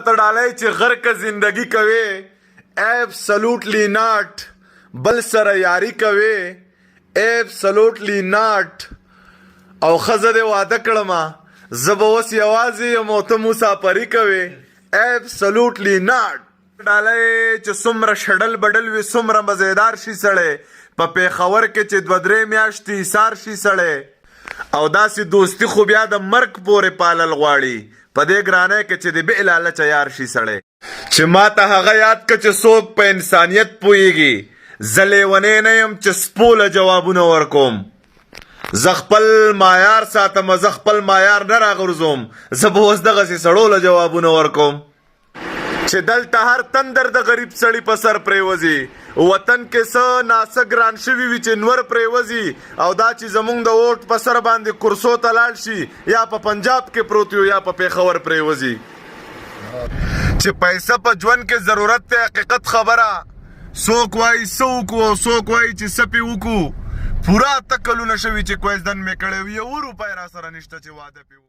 راته ډالۍ چې غرقه زندګي کوې اېبسلوټلي ناټ بل سره یاري کوې اېبسلوټلي ناټ او ښځه دې واده کړمه زه به اوس یوازې یم او ته مساپري کوې اېبسلوټلي ناټ. ډالۍ چې څومره شډل بډل وي څومره مزیدار شي سړی په پېښور کې چې دوه درې میاشتې ایسار شي سړی او داسې دوستي خو بیا د مرګ پورې پالل غواړي په دې ګرانۍ کې چې د بې لالچه یار شي سړی. چې ماته هغه یاد که چې څوک په انسانیت پوهیږي زه لیونی نه یم چې سپو له جوابونه ورکوم زه خپل معیار ساتم زه خپل معیار نه راغورځوم زه به اوس دغسې سړو له جوابونه ورکوم. چې دلته هر تندر د غریب سړي په سر پرېوځي، وطن کې څه نا څه ګران شوي وي چې نور پرېوځي او دا چې زمونږ د ووټ په سر باندې کرسو ته لاړ شي یا په پنجاب کې پروت یو یا په پېښور پرېوځي. چې پیسه په ژوند کې ضرورت دی حقیقت خبره څوک وایي څه وکړو او څوک وایي چې څه پې وکړو. پوره 8 کلونه شوي چې کوزدن مې کړی یوه روپۍ راسره نشته چې واده پې وکړو.